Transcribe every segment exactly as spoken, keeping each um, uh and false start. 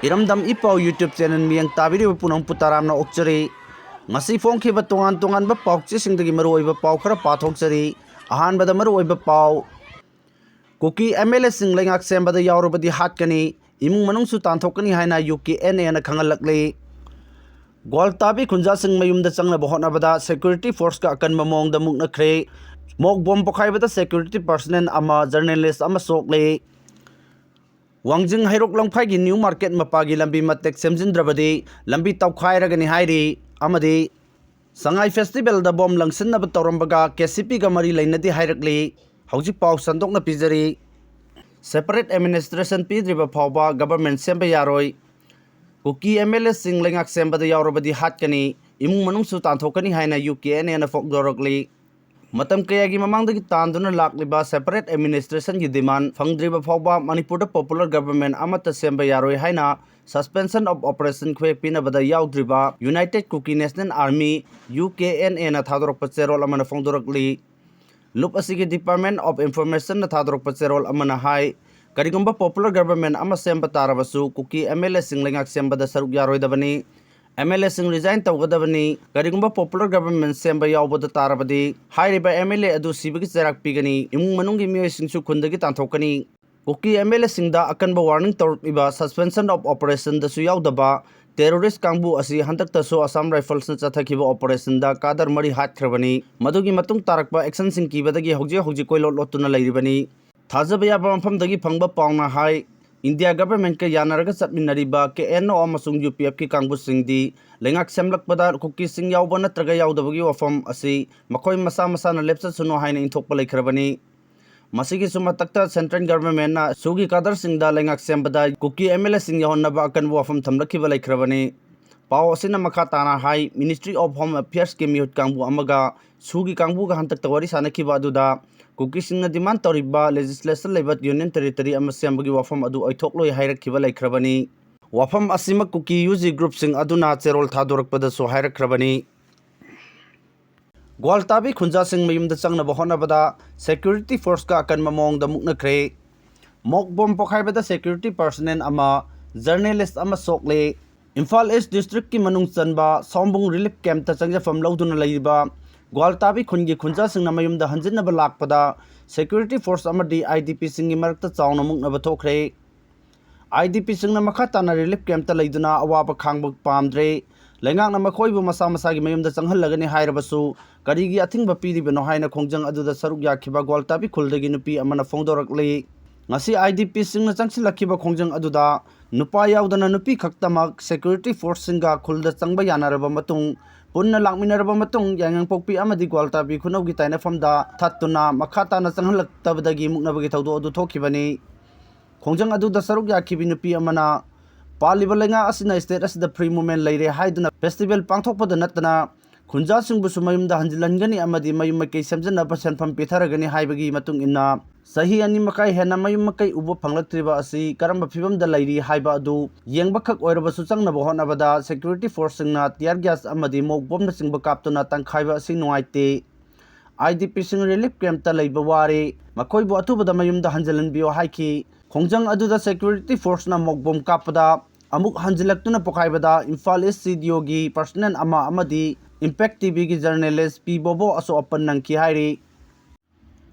ꯏꯔꯝꯗꯝ ꯏ ꯄꯥꯎ YouTube channel ꯃꯤꯠꯌꯦꯡ ꯇꯥꯕꯤꯔꯤꯕ ꯄꯨꯝꯅꯃꯛꯄꯨ ꯇꯔꯥꯝꯅ ꯑꯣꯛꯆꯔꯤ꯫ ꯉꯁꯤ ꯐꯣꯡꯈꯤꯕ ꯇꯣꯉꯥꯟ ꯇꯣꯉꯥꯟꯕ ꯄꯥꯎꯆꯦꯁꯤꯡꯗꯒꯤ ꯃꯔꯨꯑꯣꯏꯕ ꯄꯥꯎ ꯈꯔ ꯄꯥꯊꯣꯛꯆꯔꯤ꯫ ꯑꯍꯥꯟꯕꯗ ꯃꯔꯨꯑꯣꯏꯕ ꯄꯥꯎ, ꯀꯨꯀꯤ MLAꯁꯤꯡ ꯂꯩꯉꯥꯛ ꯁꯦꯝꯕꯗ ꯌꯥꯎꯔꯕꯗꯤ ꯍꯥꯠꯀꯅꯤ, ꯏꯃꯨꯡ ꯃꯅꯨꯡꯁꯨ ꯇꯥꯟꯊꯣꯛꯀꯅꯤ ꯍꯥꯏꯅ UKNAꯅ ꯈꯪꯍꯜꯂꯛꯂꯤ꯫ ꯒ꯭ꯋꯥꯜꯇꯥꯕꯤ ꯈꯨꯟꯖꯥꯁꯤꯡ ꯃꯌꯨꯝꯗ ꯆꯪꯅꯕ ꯍꯣꯠꯅꯕꯗ security forceꯀ ꯑꯀꯟꯕ ꯃꯑꯣꯡꯗ ꯃꯨꯛꯅꯈ꯭ꯔꯦ꯫ Mock bomb ꯄꯣꯈꯥꯏꯕꯗ security personnel ꯑꯃ, journalist ꯑꯃ ꯁꯣꯛꯂꯦ꯫ ꯋꯥꯡꯖꯤꯡ ꯍꯩꯔꯣꯛ ꯂꯝꯈꯥꯏꯒꯤ ꯅ꯭ꯌꯨ ꯃꯥꯔꯀꯦꯠ ꯃꯄꯥꯒꯤ ꯂꯝꯕꯤ ꯃꯇꯦꯛ ꯁꯦꯝꯖꯤꯟꯗ꯭ꯔꯕꯗꯤ ꯂꯝꯕꯤ ꯇꯧꯈꯥꯏꯔꯒꯅꯤ ꯍꯥꯏꯔꯤ꯫ ꯑꯃꯗꯤ ꯁꯉꯥꯏ festivalꯗ bomb ꯂꯪꯁꯤꯟꯅꯕ ꯇꯧꯔꯝꯕꯒ KCPꯒ ꯃꯔꯤ ꯂꯩꯅꯗꯦ ꯍꯥꯏꯔꯛꯂꯤ꯫ ꯍꯧꯖꯤꯛ ꯄꯥꯎ ꯁꯟꯗꯣꯛꯅ ꯄꯤꯖꯔꯤ꯫ Separate administration ꯄꯤꯗ꯭ꯔꯤꯕ ꯐꯥꯎꯕ government ꯁꯦꯝꯕ ꯌꯥꯔꯣꯏ꯫ ꯀꯨꯀꯤ MLAꯁꯤꯡ ꯂꯩꯉꯥꯛ ꯁꯦꯝꯕꯗ ꯌꯥꯎꯔꯕꯗꯤ ꯍꯥꯠꯀꯅꯤ, ꯏꯃꯨꯡ ꯃꯅꯨꯡꯁꯨ ꯇꯥꯟꯊꯣꯛꯀꯅꯤ ꯍꯥꯏꯅ UKNAꯅ ꯐꯣꯡꯗꯣꯔꯛꯂꯤ꯫ ꯃꯇꯝ ꯀꯌꯥꯒꯤ ꯃꯃꯥꯡꯗꯒꯤ ꯇꯥꯟꯗꯨꯅ ꯂꯥꯛꯂꯤꯕ separate administrationꯒꯤ demand ꯐꯪꯗ꯭ꯔꯤꯕ ꯐꯥꯎꯕ ꯃꯅꯤꯄꯨꯔꯗ popular government ꯑꯃꯠꯇ ꯁꯦꯝꯕ ꯌꯥꯔꯣꯏ ꯍꯥꯏꯅ suspension of operation ꯈꯨꯌꯦꯛ ꯄꯤꯅꯕꯗ ꯌꯥꯎꯗ꯭ꯔꯤꯕ United Kuki National Army, UKNAꯅ ꯊꯥꯗꯣꯔꯛꯄ ꯆꯦꯔꯣꯜ ꯑꯃꯅ ꯐꯣꯡꯗꯣꯔꯛꯂꯤ꯫ ꯂꯨꯞ ꯑꯁꯤꯒꯤ Department of Informationꯅ ꯊꯥꯗꯣꯔꯛꯄ ꯆꯦꯔꯣꯜ ꯑꯃꯅ ꯍꯥꯏ, ꯀꯔꯤꯒꯨꯝꯕ popular government ꯑꯃ ꯁꯦꯝꯕ ꯇꯥꯔꯕꯁꯨ ꯀꯨꯀꯤ MLAꯁꯤꯡ ꯂꯩꯉꯥꯛ ꯁꯦꯝꯕꯗ ꯁꯔꯨꯛ ꯌꯥꯔꯣꯏꯗꯕꯅꯤ꯫ MLAꯁꯤꯡ resign ꯇꯧꯒꯗꯕꯅꯤ꯫ ꯀꯔꯤꯒꯨꯝꯕ popular government ꯁꯦꯝꯕ ꯌꯥꯎꯕꯗ ꯇꯥꯔꯕꯗꯤ ꯍꯥꯏꯔꯤꯕ MLA ꯑꯗꯨ ꯁꯤꯕꯒꯤ ꯆꯩꯔꯥꯛ ꯄꯤꯒꯅꯤ, ꯏꯃꯨꯡ ꯃꯅꯨꯡꯒꯤ ꯃꯤꯑꯣꯏꯁꯤꯡꯁꯨ ꯈꯨꯟꯗꯒꯤ ꯇꯥꯟꯊꯣꯛꯀꯅꯤ꯫ ꯀꯨꯀꯤ MLAꯁꯤꯡꯗ ꯑꯀꯟꯕ warning ꯇꯧꯔꯛꯂꯤꯕ suspension of operationꯗꯁꯨ ꯌꯥꯎꯗꯕ terrorist ꯀꯥꯡꯕꯨ ꯑꯁꯤ ꯍꯟꯗꯛꯇꯁꯨ Assam Riflesꯅ ꯆꯠꯊꯈꯤꯕ operationꯗ cadre ꯃꯔꯤ ꯍꯥꯠꯈ꯭ꯔꯕꯅꯤ꯫ ꯃꯗꯨꯒꯤ ꯃꯇꯨꯡ ꯇꯥꯔꯛꯄ actionꯁꯤꯡ ꯀꯤꯕꯗꯒꯤ ꯍꯧꯖꯤꯛ ꯍꯧꯖꯤꯛ ꯀꯣꯏꯂꯣꯠ ꯂꯣꯠꯇꯨꯅ ꯂꯩꯔꯤꯕꯅꯤ꯫ ꯊꯥꯖꯕ ꯌꯥꯕ ꯃꯐꯝꯗꯒꯤ ꯐꯪꯕ ꯄꯥꯎꯅ ꯍꯥꯏ, India governmentꯀ ꯌꯥꯅꯔꯒ ꯆꯠꯃꯤꯟꯅꯔꯤꯕ KNO ꯑꯃꯁꯨꯡ UPFꯀꯤ ꯀꯥꯡꯕꯨꯁꯤꯡꯗꯤ ꯂꯩꯉꯥꯛ ꯁꯦꯝꯂꯛꯄꯗ ꯀꯨꯀꯤꯁꯤꯡ ꯌꯥꯎꯕ ꯅꯠꯇ꯭ꯔꯒ ꯌꯥꯎꯗꯕꯒꯤ ꯋꯥꯐꯝ ꯑꯁꯤ ꯃꯈꯣꯏ ꯃꯁꯥ ꯃꯁꯥꯅ ꯂꯦꯞꯆꯁꯅꯨ ꯍꯥꯏꯅ ꯏꯟꯊꯣꯛꯄ ꯂꯩꯈ꯭ꯔꯕꯅꯤ꯫ ꯃꯁꯤꯒꯤꯁꯨ ꯃꯊꯛꯇ central governmentꯅ ꯁꯨꯒꯤ cadreꯁꯤꯡꯗ ꯂꯩꯉꯥꯛ ꯁꯦꯝꯕꯗ ꯀꯨꯀꯤ MLAꯁꯤꯡ ꯌꯥꯎꯍꯟꯅꯕ ꯑꯀꯟꯕ ꯋꯥꯐꯝ ꯊꯝꯂꯛꯈꯤꯕ ꯂꯩꯈ꯭ꯔꯕꯅꯤ꯫ ꯄꯥꯎ ꯑꯁꯤꯅ ꯃꯈꯥ ꯇꯥꯅ ꯍꯥꯏ, Ministry of Home Affairsꯀꯤ ꯃꯤꯍꯨꯠ ꯀꯥꯡꯕꯨ ꯑꯃꯒ ꯁꯨꯒꯤ ꯀꯥꯡꯕꯨꯒ ꯍꯟꯗꯛꯇ ꯋꯥꯔꯤ ꯁꯥꯅꯈꯤꯕ ꯑꯗꯨꯗ ꯀꯨꯀꯤꯁꯤꯡꯅ demand ꯇꯧꯔꯤꯕ legislation ꯂꯩꯕ union territory ꯑꯃ ꯁꯦꯝꯕꯒꯤ ꯋꯥꯐꯝ ꯑꯗꯨ ꯑꯣꯏꯊꯣꯛꯂꯣꯏ ꯍꯥꯏꯔꯛꯈꯤꯕ ꯂꯩꯈ꯭ꯔꯕꯅꯤ꯫ ꯋꯥꯐꯝ ꯑꯁꯤꯃꯛ ꯀꯨꯀꯤ UG groupꯁꯤꯡ ꯑꯗꯨꯅ ꯆꯦꯔꯣꯜ ꯊꯥꯗꯣꯔꯛꯄꯗꯁꯨ ꯍꯥꯏꯔꯛꯈ꯭ꯔꯕꯅꯤ꯫ ꯒ꯭ꯋꯥꯜꯇꯥꯕꯤ ꯈꯨꯟꯖꯥꯁꯤꯡ ꯃꯌꯨꯝꯗ ꯆꯪꯅꯕ ꯍꯣꯠꯅꯕꯗ security forceꯀ ꯑꯀꯟꯕ ꯃꯑꯣꯡꯗ ꯃꯨꯛꯅꯈ꯭ꯔꯦ꯫ Mock bomb ꯄꯣꯈꯥꯏꯕꯗ security personnel ꯑꯃ, ꯖꯔꯅꯦꯂꯤꯁ ꯑꯃ ꯁꯣꯛꯂꯦ꯫ ꯏꯝꯐꯥꯜ ꯏꯁ ꯗꯤꯁꯇ꯭ꯔꯤꯛꯀꯤ ꯃꯅꯨꯡ ꯆꯟꯕ ꯁꯥꯎꯝꯕꯨꯡ ꯔꯤꯂꯤꯐ ꯀꯦꯝꯞꯇ ꯆꯪꯖꯐꯝ ꯂꯧꯗꯨꯅ ꯂꯩꯔꯤꯕ ꯒ꯭ꯋꯥꯜꯇꯥꯕꯤ ꯈꯨꯟꯒꯤ ꯈꯨꯟꯖꯥꯁꯤꯡꯅ ꯃꯌꯨꯝꯗ ꯍꯟꯖꯤꯟꯅꯕ ꯂꯥꯛꯄꯗ ꯁꯦꯀ꯭ꯌꯨꯔꯤꯇꯤ ꯐꯣꯔꯁ ꯑꯃꯗꯤ ꯑꯥꯏ ꯗꯤ ꯄꯤꯁꯤꯡꯒꯤ ꯃꯔꯛꯇ ꯆꯥꯎꯅ ꯃꯨꯛꯅꯕ ꯊꯣꯛꯈ꯭ꯔꯦ꯫ ꯑꯥꯏ ꯗꯤ ꯄꯤꯁꯤꯡꯅ ꯃꯈꯥ ꯇꯥꯅ ꯔꯤꯂꯤꯐ ꯀꯦꯝꯞꯇ ꯂꯩꯗꯨꯅ ꯑꯋꯥꯕ ꯈꯥꯡꯕ ꯄꯥꯝꯗ꯭ꯔꯦ꯫ ꯂꯩꯉꯥꯛꯅ ꯃꯈꯣꯏꯕꯨ ꯃꯁꯥ ꯃꯁꯥꯒꯤ ꯃꯌꯨꯝꯗ ꯆꯪꯍꯜꯂꯒꯅꯤ ꯍꯥꯏꯔꯕꯁꯨ ꯀꯔꯤꯒꯤ ꯑꯊꯤꯡꯕ ꯄꯤꯔꯤꯕꯅꯣ ꯍꯥꯏꯅ ꯈꯣꯡꯖꯪ ꯑꯗꯨꯗ ꯁꯔꯨꯛ ꯌꯥꯈꯤꯕ ꯒ꯭ꯋꯥꯜꯇꯥꯕꯤ ꯈꯨꯜꯗꯒꯤ ꯅꯨꯄꯤ ꯑꯃꯅ ꯐꯣꯡꯗꯣꯔꯛꯂꯤ꯫ ꯉꯁꯤ ꯑꯥꯏ ꯗꯤ ꯄꯤꯁꯤꯡꯅ ꯆꯪꯁꯤꯜꯂꯛꯈꯤꯕ ꯈꯣꯡꯖꯪ ꯑꯗꯨꯗ ꯅꯨꯄꯥ ꯌꯥꯎꯗꯅ ꯅꯨꯄꯤ ꯈꯛꯇꯃꯛ ꯁꯦꯀ꯭ꯌꯨꯔꯤꯇꯤ ꯐꯣꯔꯁꯁꯤꯡꯒ ꯈꯨꯜꯗ ꯆꯪꯕ ꯌꯥꯅꯔꯕ ꯃꯇꯨꯡ, ꯄꯨꯟꯅ ꯂꯥꯛꯃꯤꯟꯅꯔꯕ ꯃꯇꯨꯡ, ꯌꯥꯏꯉꯪꯄꯣꯛꯄꯤ ꯑꯃꯗꯤ ꯒ꯭ꯋꯥꯜꯇꯥꯕꯤ ꯈꯨꯅꯧꯒꯤ ꯇꯥꯏꯅꯐꯝꯗ ꯊꯠꯇꯨꯅ ꯃꯈꯥ ꯇꯥꯅ ꯆꯪꯍꯜꯂꯛꯇꯕꯗꯒꯤ ꯃꯨꯛꯅꯕꯒꯤ ꯊꯧꯗꯣꯛ ꯑꯗꯨ ꯊꯣꯛꯈꯤꯕꯅꯤ꯫ ꯈꯣꯡꯖꯪ ꯑꯗꯨꯗ ꯁꯔꯨꯛ ꯌꯥꯈꯤꯕꯤ ꯅꯨꯄꯤ ꯑꯃꯅ, "ꯄꯥꯜꯂꯤꯕ ꯂꯩꯉꯥꯛ ꯑꯁꯤꯅ ꯁ꯭ꯇꯦꯠ ꯑꯁꯤꯗ ꯐ꯭ꯔꯤ ꯃꯨꯚꯃꯦꯟ ꯂꯩꯔꯦ ꯍꯥꯏꯗꯨꯅ ꯐꯦꯁꯇꯤꯚꯦꯜ ꯄꯥꯡꯊꯣꯛꯄꯗ ꯅꯠꯇꯅ ꯈꯨꯟꯖꯥꯁꯤꯡꯕꯨꯁꯨ ꯃꯌꯨꯝꯗ ꯍꯟꯖꯤꯜꯍꯟꯒꯅꯤ ꯑꯃꯗꯤ ꯃꯌꯨꯝ ꯃꯀꯩ ꯁꯦꯝꯖꯤꯟꯅꯕ ꯁꯦꯟꯐꯝ ꯄꯤꯊꯔꯒꯅꯤ" ꯍꯥꯏꯕꯒꯤ ꯃꯇꯨꯡ ꯏꯟꯅ, ꯆꯍꯤ ꯑꯅꯤ ꯃꯈꯥꯏ ꯍꯦꯟꯅ ꯃꯌꯨꯝ ꯃꯀꯩ ꯎꯕ ꯐꯪꯂꯛꯇ꯭ꯔꯤꯕ ꯑꯁꯤ ꯀꯔꯝꯕ ꯐꯤꯕꯝꯗ ꯂꯩꯔꯤ ꯍꯥꯏꯕ ꯑꯗꯨ ꯌꯦꯡꯕꯈꯛ ꯑꯣꯏꯔꯕꯁꯨ, ꯆꯪꯅꯕ ꯍꯣꯠꯅꯕꯗ ꯁꯦꯀ꯭ꯌꯨꯔꯤꯇꯤ ꯐꯣꯔꯁꯁꯤꯡꯅ ꯇꯤꯌꯔ ꯒ꯭ꯌꯥꯁ ꯑꯃꯗꯤ ꯃꯣꯛ ꯕꯣꯝꯅꯆꯤꯡꯕ ꯀꯥꯞꯇꯨꯅ ꯇꯪꯈꯥꯏꯕ ꯑꯁꯤ ꯅꯨꯡꯉꯥꯏꯇꯦ꯫ ꯑꯥꯏ ꯗꯤ ꯄꯤꯁꯤꯡ ꯔꯤꯂꯤꯐ ꯀꯦꯝꯞꯇ ꯂꯩꯕ ꯋꯥꯔꯦ, ꯃꯈꯣꯏꯕꯨ ꯑꯊꯨꯕꯗ ꯃꯌꯨꯝꯗ ꯍꯟꯖꯤꯜꯍꯟꯕꯤꯌꯨ ꯍꯥꯏꯈꯤ꯫ ꯈꯣꯡꯖꯪ ꯑꯗꯨꯗ ꯁꯦꯀ꯭ꯌꯨꯔꯤꯇꯤ ꯐꯣꯔꯁꯅ ꯃꯣꯛ ꯕꯣꯝ ꯀꯥꯞꯄꯗ ꯑꯃꯨꯛ ꯍꯟꯖꯤꯜꯂꯛꯇꯨꯅ ꯄꯣꯈꯥꯏꯕꯗ ꯏꯝꯐꯥꯜ ꯏꯁ ꯁꯤ ꯗꯤ ꯑꯣꯒꯤ ꯄꯔꯁꯅꯦꯜ ꯑꯃ ꯑꯃꯗꯤ ꯏꯝꯄꯦꯛ ꯇꯤ ꯚꯤꯒꯤ ꯖꯔꯅꯦꯂꯤꯁ ꯄꯤ ꯕꯣꯕꯣ ꯑꯁꯣꯛ ꯑꯄꯟ ꯅꯪꯈꯤ ꯍꯥꯏꯔꯤ꯫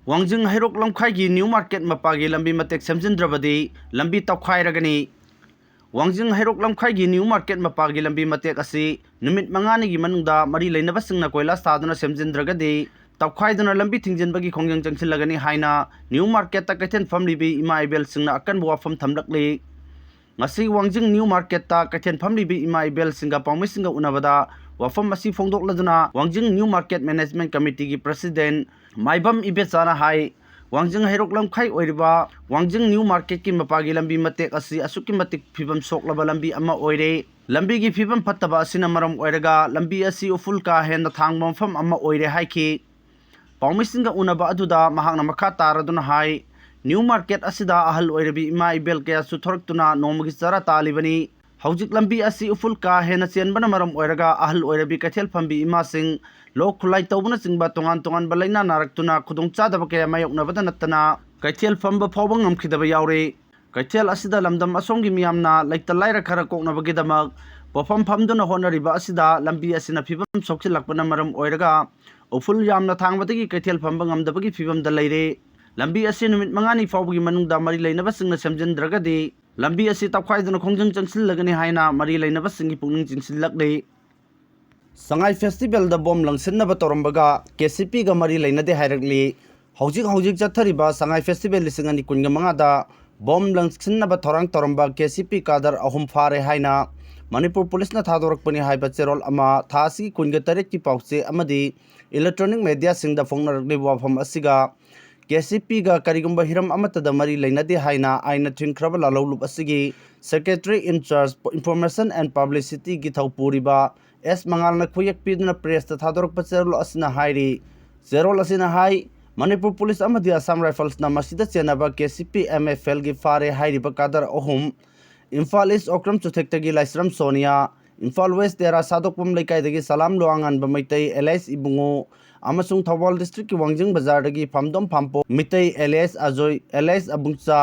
ꯋꯥꯡꯖꯤꯡ ꯍꯩꯔꯣꯛ ꯂꯝꯈꯥꯏꯒꯤ ꯅ꯭ꯌꯨ ꯃꯥꯔꯀꯦꯠ ꯃꯄꯥꯒꯤ ꯂꯝꯕꯤ ꯃꯇꯦꯛ ꯁꯦꯝꯖꯤꯟꯗ꯭ꯔꯕꯗꯤ ꯂꯝꯕꯤ ꯇꯧꯈꯥꯏꯔꯒꯅꯤ꯫ ꯋꯥꯡꯖꯤꯡ ꯍꯩꯔꯣꯛ ꯂꯝꯈꯥꯏꯒꯤ ꯅ꯭ꯌꯨ ꯃꯥꯔꯀꯦꯠ ꯃꯄꯥꯒꯤ ꯂꯝꯕꯤ ꯃꯇꯦꯛ ꯑꯁꯤ ꯅꯨꯃꯤꯠ ꯃꯉꯥꯅꯤꯒꯤ ꯃꯅꯨꯡꯗ ꯃꯔꯤ ꯂꯩꯅꯕꯁꯤꯡꯅ ꯀꯣꯏꯂꯥꯁ ꯊꯥꯗꯨꯅ ꯁꯦꯝꯖꯤꯟꯗ꯭ꯔꯒꯗꯤ ꯇꯧꯈꯥꯏꯗꯨꯅ ꯂꯝꯕꯤ ꯊꯤꯡꯖꯤꯟꯕꯒꯤ ꯈꯣꯡꯖꯪ ꯆꯪꯁꯤꯜꯂꯒꯅꯤ ꯍꯥꯏꯅ ꯅ꯭ꯌꯨ ꯃꯥꯔꯀꯦꯠꯇ ꯀꯩꯊꯦꯜ ꯐꯝꯂꯤꯕꯤ ꯏꯃꯥ ꯏꯕꯦꯜꯁꯤꯡꯅ ꯑꯀꯟꯕ ꯋꯥꯐꯝ ꯊꯝꯂꯛꯂꯤ꯫ ꯉꯁꯤ ꯋꯥꯡꯖꯤꯡ ꯅ꯭ꯌꯨ ꯃꯥꯔꯀꯦꯠꯇ ꯀꯩꯊꯦꯜ ꯐꯝꯂꯤꯕꯤ ꯏꯃꯥ ꯏꯕꯦꯜꯁꯤꯡꯒ ꯄꯥꯎꯃꯤꯁꯤꯡꯒ ꯎꯅꯕꯗ ꯋꯥꯐꯝ ꯑꯁꯤ ꯐꯣꯡꯗꯣꯛꯂꯗꯨꯅ ꯋꯥꯡꯖꯤꯡ ꯅ꯭ꯌꯨ ꯃꯥꯔꯀꯦꯠ ꯃꯦꯅꯦꯖꯃꯦꯟ ꯀꯃꯤꯇꯤꯒꯤ ꯄ꯭ꯔꯁꯤꯗꯦꯟ ꯃꯥꯏꯕꯝ ꯏꯕꯦꯆꯥꯅ ꯍꯥꯏ, ꯋꯥꯡꯖꯤꯡ ꯍꯩꯔꯣꯛ ꯂꯝꯈꯥꯏ ꯑꯣꯏꯔꯤꯕ ꯋꯥꯡꯖꯤꯡ ꯅ꯭ꯌꯨ ꯃꯥꯔꯀꯦꯠꯀꯤ ꯃꯄꯥꯒꯤ ꯂꯝꯕꯤ ꯃꯇꯦꯛ ꯑꯁꯤ ꯑꯁꯨꯛꯀꯤ ꯃꯇꯤꯛ ꯐꯤꯕꯝ ꯁꯣꯛꯂꯕ ꯂꯝꯕꯤ ꯑꯃ ꯑꯣꯏꯔꯦ꯫ ꯂꯝꯕꯤꯒꯤ ꯐꯤꯕꯝ ꯐꯠꯇꯕ ꯑꯁꯤꯅ ꯃꯔꯝ ꯑꯣꯏꯔꯒ ꯂꯝꯕꯤ ꯑꯁꯤ ꯎꯐꯨꯜ ꯀꯥ ꯍꯦꯟꯅ ꯊꯥꯡꯕ ꯃꯐꯝ ꯑꯃ ꯑꯣꯏꯔꯦ ꯍꯥꯏꯈꯤ꯫ ꯄꯥꯎꯃꯤꯁꯤꯡꯒ ꯎꯅꯕ ꯑꯗꯨꯗ ꯃꯍꯥꯛꯅ ꯃꯈꯥ ꯇꯥꯔꯗꯨꯅ ꯍꯥꯏ, ꯅ꯭ꯌꯨ ꯃꯥꯔꯀꯦꯠ ꯑꯁꯤꯗ ꯑꯍꯜ ꯑꯣꯏꯔꯕꯤ ꯏꯃꯥ ꯏꯕꯦꯜ ꯀꯌꯥꯁꯨ ꯊꯣꯔꯛꯇꯨꯅ ꯅꯣꯡꯃꯒꯤ ꯆꯔꯥ ꯇꯥꯜꯂꯤꯕꯅꯤ꯫ ꯍꯧꯖꯤꯛ ꯂꯝꯕꯤ ꯑꯁꯤ ꯎꯐꯨꯜ ꯀꯥ ꯍꯦꯟꯅ ꯆꯦꯟꯕꯅ ꯃꯔꯝ ꯑꯣꯏꯔꯒ ꯑꯍꯜ ꯑꯣꯏꯔꯕꯤ ꯀꯩꯊꯦꯜ ꯐꯝꯕꯤ ꯏꯃꯥꯁꯤꯡ ꯂꯣꯛ ꯈꯨꯠꯂꯥꯏ ꯇꯧꯕꯅꯆꯤꯡꯕ ꯇꯣꯉꯥꯟ ꯇꯣꯉꯥꯟꯕ ꯂꯥꯏꯅꯥ ꯅꯥꯔꯛꯇꯨꯅ ꯈꯨꯗꯣꯡꯆꯥꯗꯕ ꯀꯌꯥ ꯃꯥꯌꯣꯛꯅꯕꯗ ꯅꯠꯇꯅ ꯀꯩꯊꯦꯜ ꯐꯝꯕ ꯐꯥꯎꯕ ꯉꯝꯈꯤꯗꯕ ꯌꯥꯎꯔꯦ꯫ ꯀꯩꯊꯦꯜ ꯑꯁꯤꯗ ꯂꯝꯗꯝ ꯑꯁꯣꯝꯒꯤ ꯃꯤꯌꯥꯝꯅ ꯂꯩꯇ ꯂꯥꯏꯔ ꯈꯔ ꯀꯣꯛꯅꯕꯒꯤꯗꯃꯛ ꯄꯣꯠꯐꯝ ꯐꯝꯗꯨꯅ ꯍꯣꯠꯅꯔꯤꯕ ꯑꯁꯤꯗ ꯂꯝꯕꯤ ꯑꯁꯤꯅ ꯐꯤꯕꯝ ꯁꯣꯛꯆꯤꯜꯂꯛꯄꯅ ꯃꯔꯝ ꯑꯣꯏꯔꯒ ꯎꯐꯨꯜ ꯌꯥꯝꯅ ꯊꯥꯡꯕꯗꯒꯤ ꯀꯩꯊꯦꯜ ꯐꯝꯕ ꯉꯝꯗꯕꯒꯤ ꯐꯤꯕꯝꯗ ꯂꯩꯔꯦ꯫ ꯂꯝꯕꯤ ꯑꯁꯤ ꯅꯨꯃꯤꯠ ꯃꯉꯥꯅꯤ ꯐꯥꯎꯕꯒꯤ ꯃꯅꯨꯡꯗ ꯃꯔꯤ ꯂꯩꯅꯕꯁꯤꯡꯅ ꯁꯦꯝꯖꯤꯟꯗ꯭ꯔꯒꯗꯤ ꯂꯝꯕꯤ ꯑꯁꯤ ꯇꯧꯈꯥꯏꯗꯨꯅ ꯈꯣꯡꯖꯪ ꯆꯪꯁꯤꯜꯂꯒꯅꯤ ꯍꯥꯏꯅ ꯃꯔꯤ ꯂꯩꯅꯕꯁꯤꯡꯒꯤ ꯄꯨꯛꯅꯤꯡ ꯆꯤꯡꯁꯤꯜꯂꯛꯂꯤ꯫ ꯁꯉꯥꯏ ꯐꯦꯁꯇꯤꯚꯦꯜꯗ ꯕꯣꯝ ꯂꯪꯁꯤꯟꯅꯕ ꯇꯧꯔꯝꯕꯒ ꯀꯦ ꯁꯤ ꯄꯤꯒ ꯃꯔꯤ ꯂꯩꯅꯗꯦ ꯍꯥꯏꯔꯛꯂꯤ꯫ ꯍꯧꯖꯤꯛ ꯍꯧꯖꯤꯛ ꯆꯠꯊꯔꯤꯕ ꯁꯉꯥꯏ ꯐꯦꯁꯇꯤꯚꯦꯜ ꯂꯤꯁꯤꯡ ꯑꯅꯤ ꯀꯨꯟꯒ ꯃꯉꯥꯗ ꯕꯣꯝ ꯂꯪꯁꯤꯟꯅꯕ ꯊꯧꯔꯥꯡ ꯇꯧꯔꯝꯕ ꯀꯦ ꯁꯤ ꯄꯤ ꯀꯥꯗꯔ ꯑꯍꯨꯝ ꯐꯥꯔꯦ ꯍꯥꯏꯅ ꯃꯅꯤꯄꯨꯔ ꯄꯨꯂꯤꯁꯅ ꯊꯥꯗꯣꯔꯛꯄꯅꯤ ꯍꯥꯏꯕ ꯆꯦꯔꯣꯜ ꯑꯃ ꯊꯥ ꯑꯁꯤꯒꯤ ꯀꯨꯟꯒ ꯇꯔꯦꯠꯀꯤ ꯄꯥꯎꯆꯦ ꯑꯃꯗꯤ ꯏꯂꯦꯛꯇ꯭ꯔꯣꯅꯤꯛ ꯃꯦꯗꯤꯌꯥꯁꯤꯡꯗ ꯐꯣꯡꯅꯔꯛꯂꯤꯕ ꯋꯥꯐꯝ ꯑꯁꯤꯒ ꯀꯦ ꯁꯤ ꯄꯤꯒ ꯀꯔꯤꯒꯨꯝꯕ ꯍꯤꯔꯝ ꯑꯃꯠꯇꯗ ꯃꯔꯤ ꯂꯩꯅꯗꯦ ꯍꯥꯏꯅ ꯑꯥꯏꯟꯅ ꯊꯤꯡꯈ꯭ꯔꯕ ꯂꯥꯜꯍꯧꯂꯨꯞ ꯑꯁꯤꯒꯤ Secretary in Charge Information and Publicityꯒꯤ ꯊꯧ ꯄꯨꯔꯤꯕ ꯑꯦꯁ ꯃꯉꯥꯜꯅ ꯈꯨꯌꯦꯛ ꯄꯤꯗꯨꯅ ꯄ꯭ꯔꯦꯁꯇ ꯊꯥꯗꯣꯔꯛꯄ ꯆꯦꯔꯣꯜ ꯑꯁꯤꯅ ꯍꯥꯏꯔꯤ꯫ ꯆꯦꯔꯣꯜ ꯑꯁꯤꯅ ꯍꯥꯏ, ꯃꯅꯤꯄꯨꯔ ꯄꯨꯂꯤꯁ ꯑꯃꯗꯤ ꯑꯁꯥꯝ ꯔꯥꯏꯐꯜꯁꯅ ꯃꯁꯤꯗ ꯆꯦꯟꯅꯕ K C P M F ꯑꯦꯜꯒꯤ ꯐꯥꯔꯦ ꯍꯥꯏꯔꯤꯕ ꯀꯥꯗꯔ ꯑꯍꯨꯝ ꯏꯝꯐꯥꯜ ꯏꯁ ꯑꯣꯀ꯭ꯔꯝ ꯆꯨꯊꯦꯛꯇꯒꯤ ꯂꯥꯏꯁ꯭ꯔꯝ ꯁꯣꯅꯤꯌꯥ, ꯏꯝꯐꯥꯜ ꯋꯦꯁ ꯇꯦꯔꯥ ꯁꯥꯗꯣꯛꯄꯝ ꯂꯩꯀꯥꯏꯗꯒꯤ ꯁꯂꯥꯝ ꯂꯨꯋꯥꯉꯥꯟꯕ ꯃꯩꯇꯩ ꯑꯦꯂꯥꯏꯁ ꯏꯕꯨꯡꯉꯣ ꯑꯃꯁꯨꯡ ꯊꯧꯕꯥꯜ ꯗꯤꯁꯇ꯭ꯔꯤꯛꯀꯤ ꯋꯥꯡꯖꯤꯡ ꯕꯖꯥꯔꯗꯒꯤ ꯐꯝꯗꯣꯝ ꯐꯥꯝꯄꯣꯛ ꯃꯤꯇꯩ ꯑꯦꯂꯤꯌꯥꯁ ꯑꯖꯣꯏ ꯑꯦꯂꯤꯌꯥꯁ ꯑꯕꯨꯡꯆꯥ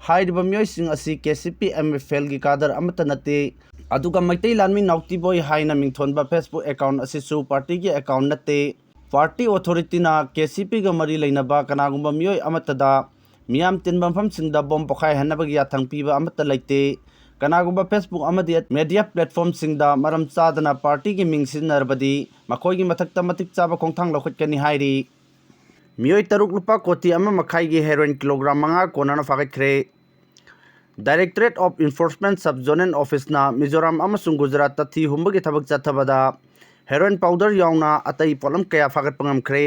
ꯍꯥꯏꯔꯤꯕ ꯃꯤꯑꯣꯏꯁꯤꯡ ꯑꯁꯤ K C P M F ꯑꯦꯜꯒꯤ ꯀꯥꯗꯔ ꯑꯃꯠꯇ ꯅꯠꯇꯦ꯫ ꯑꯗꯨꯒ ꯃꯩꯇꯩ ꯂꯥꯟꯃꯤ ꯅꯥꯎꯇꯤꯕꯣꯏ ꯍꯥꯏꯅ ꯃꯤꯡꯊꯣꯟꯕ ꯐꯦꯁꯕꯨꯛ ꯑꯦꯀꯥꯎꯟ ꯑꯁꯤꯁꯨ ꯄꯥꯔꯇꯤꯒꯤ ꯑꯦꯀꯥꯎꯟ ꯅꯠꯇꯦ꯫ ꯄꯥꯔꯇꯤ ꯑꯣꯊꯣꯔꯤꯇꯤꯅ ꯀꯦ ꯁꯤ ꯄꯤꯒ ꯃꯔꯤ ꯂꯩꯅꯕ ꯀꯅꯥꯒꯨꯝꯕ ꯃꯤꯑꯣꯏ ꯑꯃꯠꯇꯗ ꯃꯤꯌꯥꯝ ꯇꯤꯟꯕ ꯃꯐꯝꯁꯤꯡꯗ ꯕꯣꯝ ꯄꯣꯈꯥꯏꯍꯟꯅꯕꯒꯤ ꯌꯥꯊꯪ ꯄꯤꯕ ꯑꯃꯠꯇ ꯂꯩꯇꯦ꯫ ꯀꯅꯥꯒꯨꯝꯕ ꯐꯦꯁꯕꯨꯛ ꯑꯃꯗꯤ ꯃꯦꯗꯤꯌꯥ ꯄ꯭ꯂꯦꯠꯐꯣꯔꯝꯁꯤꯡꯗ ꯃꯔꯝ ꯆꯥꯗꯅ ꯄꯥꯔꯇꯤꯒꯤ ꯃꯤꯡ ꯁꯤꯖꯤꯟꯅꯔꯕꯗꯤ ꯃꯈꯣꯏꯒꯤ ꯃꯊꯛꯇ ꯃꯇꯤꯛ ꯆꯥꯕ ꯈꯣꯡꯊꯥꯡ ꯂꯧꯈꯠꯀꯅꯤ ꯍꯥꯏꯔꯤ꯫ ꯃꯤꯑꯣꯏ ꯇꯔꯨꯛ ꯂꯨꯄꯥ ꯀꯣꯇꯤ ꯑꯃ ꯃꯈꯥꯏꯒꯤ ꯍꯦꯔꯣꯏꯟ ꯀꯤꯂꯣꯒ꯭ꯔꯥꯝ ꯃꯉꯥ ꯀꯣꯟꯅꯅ ꯐꯥꯒꯠꯈ꯭ꯔꯦ꯫ Directorate of Enforcement Sub Zonal Officeꯅ Mizoram ꯑꯃꯁꯨꯡ ꯒꯨꯖꯔꯥꯠꯇ ꯊꯤ ꯍꯨꯝꯕꯒꯤ ꯊꯕꯛ ꯆꯠꯊꯕꯗ ꯍꯦꯔꯣꯏꯟ ꯄꯥꯎꯗꯔ ꯌꯥꯎꯅ ꯑꯇꯩ ꯄꯣꯠꯂꯝ ꯀꯌꯥ ꯐꯥꯒꯠꯄ ꯉꯝꯈ꯭ꯔꯦ꯫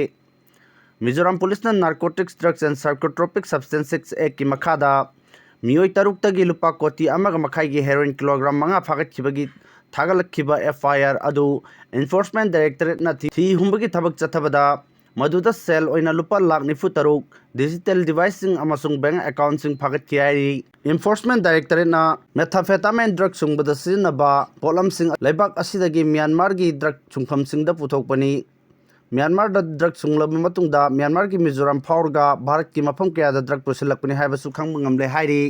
ꯃꯤꯖꯣꯔꯥꯝ ꯄꯨꯂꯤꯁꯅ Narcotics Drugs and Psychotropic Substances Actꯀꯤ ꯃꯈꯥꯗ ꯃꯤꯑꯣꯏ ꯇꯔꯨꯛꯇꯒꯤ ꯂꯨꯄꯥ ꯀꯣꯇꯤ ꯑꯃꯒ ꯃꯈꯥꯏꯒꯤ ꯍꯦꯔꯣꯏꯟ ꯀꯤꯂꯣꯒ꯭ꯔꯥꯝ ꯃꯉꯥ ꯐꯥꯒꯠꯈꯤꯕꯒꯤ ꯊꯥꯒꯠꯂꯛꯈꯤꯕ ꯑꯦꯐ ꯑꯥꯏ ꯑꯥꯔ ꯑꯗꯨ Enforcement Directorateꯅ ꯊꯤ ꯊꯤ ꯍꯨꯝꯕꯒꯤ ꯊꯕꯛ ꯆꯠꯊꯕꯗ ꯃꯗꯨꯗ ꯁꯦꯜ ꯑꯣꯏꯅ ꯂꯨꯄꯥ ꯂꯥꯈ ꯅꯤꯐꯨ ꯇꯔꯨꯛ, digital deviceꯁꯤꯡ ꯑꯃꯁꯨꯡ bank accountꯁꯤꯡ ꯐꯥꯒꯠꯈꯤ ꯍꯥꯏꯔꯤ꯫ Enforcement Directorateꯅ methamphetamine drug ꯁꯨꯡꯕꯗ ꯁꯤꯖꯤꯟꯅꯕ ꯄꯣꯠꯂꯝꯁꯤꯡ ꯂꯩꯕꯥꯛ ꯑꯁꯤꯗꯒꯤ ꯃ꯭ꯌꯥꯟꯃꯥꯔꯒꯤ drug ꯁꯨꯡꯐꯝꯁꯤꯡꯗ ꯄꯨꯊꯣꯛꯄꯅꯤ꯫ ꯃ꯭ꯌꯥꯟꯃꯥꯔꯗ drug ꯁꯨꯡꯂꯕ ꯃꯇꯨꯡꯗ ꯃ꯭ꯌꯥꯟꯃꯥꯔꯒꯤ ꯃꯤꯖꯣꯔꯥꯝ ꯐꯥꯎꯔꯒ ꯚꯥꯔꯠꯀꯤ ꯃꯐꯝ ꯀꯌꯥꯗ drug ꯄꯨꯁꯤꯜꯂꯛꯄꯅꯤ ꯍꯥꯏꯕꯁꯨ ꯈꯪꯕ ꯉꯝꯂꯦ ꯍꯥꯏꯔꯤ꯫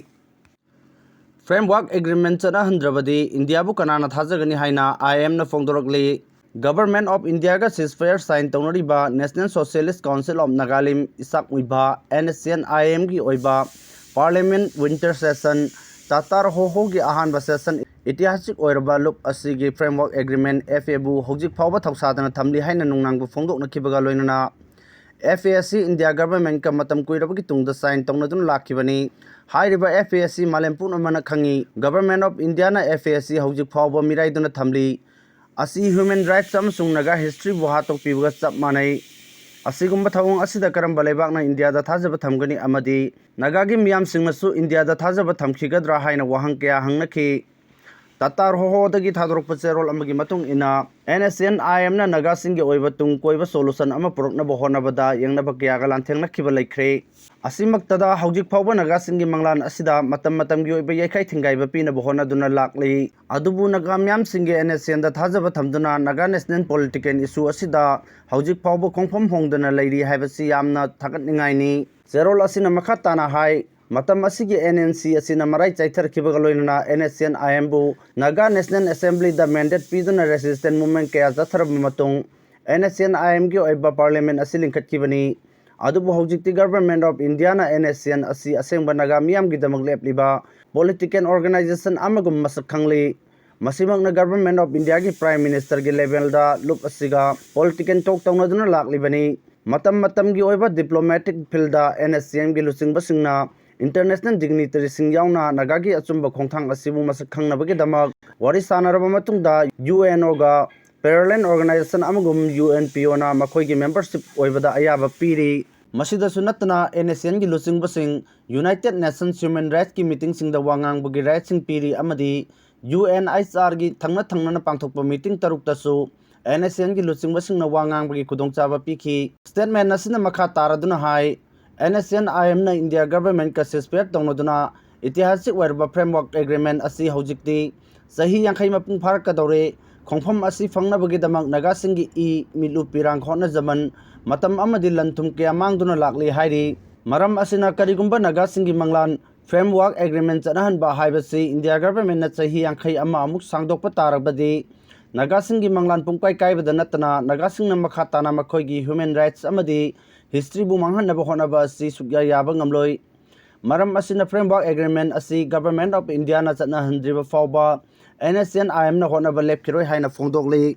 Framework Agreement ꯆꯠꯅꯍꯟꯗ꯭ꯔꯕꯗꯤ ꯏꯟꯗꯤꯌꯥꯕꯨ ꯀꯅꯥꯅ ꯊꯥꯖꯒꯅꯤ ꯍꯥꯏꯅ ꯑꯥꯏ ꯑꯦꯝꯅ ꯐꯣꯡꯗꯣꯔꯛꯂꯤ꯫ Government of Indiaꯒ ceasefire sign ꯇꯧꯅꯔꯤꯕ National Socialist Council of Nagalim Isak Muivah, N S N I ꯑꯦꯝꯒꯤ ꯑꯣꯏꯕ Parliament Winter Session, ꯇꯥꯇꯥꯔ ꯍꯣꯍꯣꯒꯤ ꯑꯍꯥꯟꯕ session, ꯏꯇꯤꯍꯥꯁꯤꯛ ꯑꯣꯏꯔꯕ ꯂꯨꯞ ꯑꯁꯤꯒꯤ Framework Agreement, ꯑꯦꯐ ꯑꯦꯕꯨ ꯍꯧꯖꯤꯛ ꯐꯥꯎꯕ ꯊꯧꯁꯥꯗꯅ ꯊꯝꯂꯤ ꯍꯥꯏꯅ ꯅꯨꯡꯅꯥꯡꯕ ꯐꯣꯡꯗꯣꯛꯅꯈꯤꯕꯒ ꯂꯣꯏꯅꯅ, ꯑꯦꯐ ꯑꯦ ꯑꯁꯤ ꯏꯟꯗꯤꯌꯥ governmentꯀ ꯃꯇꯝ ꯀꯨꯏꯔꯕꯒꯤ ꯇꯨꯡꯗ sign ꯇꯧꯅꯗꯨꯅ ꯂꯥꯛꯈꯤꯕꯅꯤ꯫ ꯍꯥꯏꯔꯤꯕ ꯑꯦꯐ ꯑꯦ ꯑꯁꯤ ꯃꯥꯂꯦꯝ ꯄꯨꯝꯅꯃꯛꯅ ꯈꯪꯏ꯫ Government of Indiaꯅ ꯑꯦꯐ ꯑꯦ ꯑꯁꯤ ꯍꯧꯖꯤꯛ ꯐꯥꯎꯕ ꯃꯤꯔꯥꯏꯗꯨꯅ ꯊꯝꯂꯤ꯫ ꯑꯁꯤ human rights ꯑꯃꯁꯨꯡ ꯅꯥꯒꯥ historyꯕꯨ ꯍꯥꯠꯇꯣꯛꯄꯤꯕꯒ ꯆꯞ ꯃꯥꯟꯅꯩ꯫ ꯑꯁꯤꯒꯨꯝꯕ ꯊꯧꯑꯣꯡ ꯑꯁꯤꯗ ꯀꯔꯝꯕ ꯂꯩꯕꯥꯛꯅ ꯏꯟꯗꯤꯌꯥꯗ ꯊꯥꯖꯕ ꯊꯝꯒꯅꯤ ꯑꯃꯗꯤ ꯅꯥꯒꯥꯒꯤ ꯃꯤꯌꯥꯝꯁꯤꯡꯅꯁꯨ ꯏꯟꯗꯤꯌꯥꯗ ꯊꯥꯖꯕ ꯊꯝꯈꯤꯒꯗ꯭ꯔꯥ ꯍꯥꯏꯅ ꯋꯥꯍꯪ ꯀꯌꯥ ꯍꯪꯅꯈꯤ꯫ ꯇꯥꯇꯥꯔ ꯍꯣꯍꯣꯗꯒꯤ ꯊꯥꯗꯣꯔꯛꯄ ꯆꯦꯔꯣꯜ ꯑꯃꯒꯤ ꯃꯇꯨꯡ ꯏꯟꯅ, ꯑꯦꯟ ꯑꯦꯁ ꯑꯦꯟ ꯑꯥꯏ ꯑꯦꯝꯅ ꯅꯥꯒꯥꯁꯤꯡꯒꯤ ꯑꯣꯏꯕ ꯇꯨꯡ ꯀꯣꯏꯕ solution ꯑꯃ ꯄꯨꯔꯛꯅꯕ ꯍꯣꯠꯅꯕꯗ ꯌꯦꯡꯅꯕ ꯀꯌꯥꯒ ꯂꯥꯟꯊꯦꯡꯅꯈꯤꯕ ꯂꯩꯈ꯭ꯔꯦ꯫ ꯑꯁꯤꯃꯛꯇꯗ ꯍꯧꯖꯤꯛ ꯐꯥꯎꯕ ꯅꯥꯒꯥꯁꯤꯡꯒꯤ ꯃꯪꯂꯥꯟ ꯑꯁꯤꯗ ꯃꯇꯝ ꯃꯇꯝꯒꯤ ꯑꯣꯏꯕ ꯌꯩꯈꯥꯏ ꯊꯤꯡꯒꯥꯏꯕ ꯄꯤꯅꯕ ꯍꯣꯠꯅꯗꯨꯅ ꯂꯥꯛꯂꯤ꯫ ꯑꯗꯨꯕꯨ ꯅꯥꯒꯥ ꯃꯤꯌꯥꯝꯁꯤꯡꯒꯤ ꯑꯦꯟ ꯑꯦꯁ ꯑꯦꯟꯗ ꯊꯥꯖꯕ ꯊꯝꯗꯨꯅ ꯅꯥꯒꯥ national political issue ꯑꯁꯤꯗ ꯍꯧꯖꯤꯛ ꯐꯥꯎꯕ ꯈꯣꯡꯐꯝ ꯍꯣꯡꯗꯅ ꯂꯩꯔꯤ ꯍꯥꯏꯕꯁꯤ ꯌꯥꯝꯅ ꯊꯥꯒꯠꯅꯤꯡꯉꯥꯏꯅꯤ꯫ ꯆꯦꯔꯣꯜ ꯑꯁꯤꯅ ꯃꯈꯥ ꯇꯥꯅ ꯍꯥꯏ, ꯃꯇꯝ ꯑꯁꯤꯒꯤ ꯑꯦꯟ ꯑꯦꯟ ꯁꯤ ꯑꯁꯤꯅ ꯃꯔꯥꯏ ꯆꯥꯏꯊꯔꯛꯈꯤꯕꯒ ꯂꯣꯏꯅꯅ ꯑꯦꯟ ꯑꯦꯁ ꯑꯦꯟ ꯑꯥꯏ ꯑꯦꯝꯕꯨ ꯅꯥꯒꯥ National Assemblyꯗ mandate ꯄꯤꯗꯨꯅ resistance movement ꯀꯌꯥ ꯆꯠꯊꯔꯕ ꯃꯇꯨꯡ, ꯑꯦꯟ ꯑꯦꯁ ꯑꯦꯟ ꯑꯥꯏ ꯑꯦꯝꯒꯤ ꯑꯣꯏꯕ parliament ꯑꯁꯤ ꯂꯤꯡꯈꯠꯈꯤꯕꯅꯤ꯫ ꯑꯗꯨꯕꯨ ꯍꯧꯖꯤꯛꯇꯤ government of Indiaꯅ ꯑꯦꯟ ꯑꯦꯁ ꯑꯦꯟ ꯑꯁꯤ ꯑꯁꯦꯡꯕ ꯅꯥꯒꯥ ꯃꯤꯌꯥꯝꯒꯤꯗꯃꯛ ꯂꯦꯞꯂꯤꯕ political organization ꯑꯃꯒꯨꯝ ꯃꯁꯛ ꯈꯪꯂꯤ꯫ ꯃꯁꯤꯃꯛꯅ government of Indiaꯒꯤ Prime Ministerꯒꯤ levelꯗ ꯂꯨꯞ ꯑꯁꯤꯒ political talk ꯇꯧꯅꯗꯨꯅ ꯂꯥꯛꯂꯤꯕꯅꯤ꯫ ꯃꯇꯝ ꯃꯇꯝꯒꯤ ꯑꯣꯏꯕ diplomatic fieldꯗ ꯑꯦꯟ ꯑꯦꯁ ꯑꯦꯟꯒꯤ ꯂꯨꯆꯤꯡꯕꯁꯤꯡꯅ international dignitaryꯁꯤꯡ ꯌꯥꯎꯅ ꯅꯥꯒꯥꯒꯤ ꯑꯆꯨꯝꯕ ꯈꯣꯡꯊꯥꯡ ꯑꯁꯤꯕꯨ ꯃꯁꯛ ꯈꯪꯅꯕꯒꯤꯗꯃꯛ ꯋꯥꯔꯤ ꯁꯥꯅꯔꯕ ꯃꯇꯨꯡꯗ, ꯌꯨ ꯑꯦꯟ ꯑꯣꯒ parallel organization ꯑꯃꯒꯨꯝ ꯌꯨ ꯑꯦꯟ ꯄꯤ ꯑꯣꯅ ꯃꯈꯣꯏꯒꯤ membership ꯑꯣꯏꯕꯗ ꯑꯌꯥꯕ ꯄꯤꯔꯤ꯫ ꯃꯁꯤꯗꯁꯨ ꯅꯠꯇꯅ, ꯑꯦꯟ ꯑꯦꯁ ꯑꯦꯟꯒꯤ ꯂꯨꯆꯤꯡꯕꯁꯤꯡ United Nations human rightsꯀꯤ meetingꯁꯤꯡꯗ ꯋꯥ ꯉꯥꯡꯕꯒꯤ rightꯁꯤꯡ ꯄꯤꯔꯤ ꯑꯃꯗꯤ ꯌꯨ ꯑꯦꯟ ꯑꯩꯆ ꯑꯥꯔꯒꯤ ꯊꯪꯅ ꯊꯪꯅꯅ ꯄꯥꯡꯊꯣꯛꯄ meeting ꯇꯔꯨꯛꯇꯁꯨ ꯑꯦꯟ ꯑꯦꯁ ꯑꯦꯟꯒꯤ ꯂꯨꯆꯤꯡꯕꯁꯤꯡꯅ ꯋꯥ ꯉꯥꯡꯕꯒꯤ ꯈꯨꯗꯣꯡꯆꯥꯕ ꯄꯤꯈꯤ꯫ Statement ꯑꯁꯤꯅ ꯃꯈꯥ ꯇꯥꯔꯗꯨꯅ ꯍꯥꯏ, ꯑꯦꯟ ꯑꯦꯁ ꯑꯦꯟ ꯑꯥꯏ ꯑꯦꯝꯅ ꯏꯟꯗꯤꯌꯥ governmentꯀ ceasefire ꯇꯧꯅꯗꯨꯅ ꯏꯇꯤꯍꯥꯁꯤꯛ ꯑꯣꯏꯔꯕ framework agreement ꯑꯁꯤ ꯍꯧꯖꯤꯛꯇꯤ ꯆꯍꯤ ꯌꯥꯡꯈꯩ ꯃꯄꯨꯡ ꯐꯥꯔꯛꯀꯗꯧꯔꯦ꯫ ꯈꯣꯡꯐꯝ ꯑꯁꯤ ꯐꯪꯅꯕꯒꯤꯗꯃꯛ ꯅꯥꯒꯥꯁꯤꯡꯒꯤ ꯏ, ꯃꯤꯠꯂꯨ ꯄꯤꯔꯥꯡ ꯍꯣꯠꯅꯖꯃꯟ, ꯃꯇꯝ ꯑꯃꯗꯤ ꯂꯟ ꯊꯨꯝ ꯀꯌꯥ ꯃꯥꯡꯗꯨꯅ ꯂꯥꯛꯂꯤ ꯍꯥꯏꯔꯤ꯫ ꯃꯔꯝ ꯑꯁꯤꯅ ꯀꯔꯤꯒꯨꯝꯕ ꯅꯥꯒꯥꯁꯤꯡꯒꯤ ꯃꯪꯂꯥꯟ Framework Agreement ꯆꯠꯅꯍꯟꯕ ꯍꯥꯏꯕꯁꯤ ꯏꯟꯗꯤꯌꯥ ꯒꯚꯔꯟꯃꯦꯟꯠꯅ ꯆꯍꯤ ꯌꯥꯡꯈꯩ ꯑꯃ ꯑꯃꯨꯛ ꯁꯥꯡꯗꯣꯛꯄ ꯇꯥꯔꯕꯗꯤ ꯅꯥꯒꯥꯁꯤꯡꯒꯤ ꯃꯪꯂꯥꯟ ꯄꯨꯡꯀꯥꯏ ꯀꯥꯏꯕꯗ ꯅꯠꯇꯅ ꯅꯥꯒꯥꯁꯤꯡꯅ ꯃꯈꯥ ꯇꯥꯅ ꯃꯈꯣꯏꯒꯤ human rights ꯑꯃꯗꯤ historyꯕꯨ ꯃꯥꯡꯍꯟꯅꯕ ꯍꯣꯠꯅꯕ ꯑꯁꯤ ꯁꯨꯛꯌꯥ ꯌꯥꯕ ꯉꯝꯂꯣꯏ꯫ ꯃꯔꯝ ꯑꯁꯤꯅ Framework Agreement ꯑꯁꯤ Government of Indiaꯅ ꯆꯠꯅꯍꯟꯗ꯭ꯔꯤꯕ ꯐꯥꯎꯕ N S C N I Mꯅ ꯍꯣꯠꯅꯕ ꯂꯦꯞꯈꯤꯔꯣꯏ ꯍꯥꯏꯅ ꯐꯣꯡꯗꯣꯛꯂꯤ꯫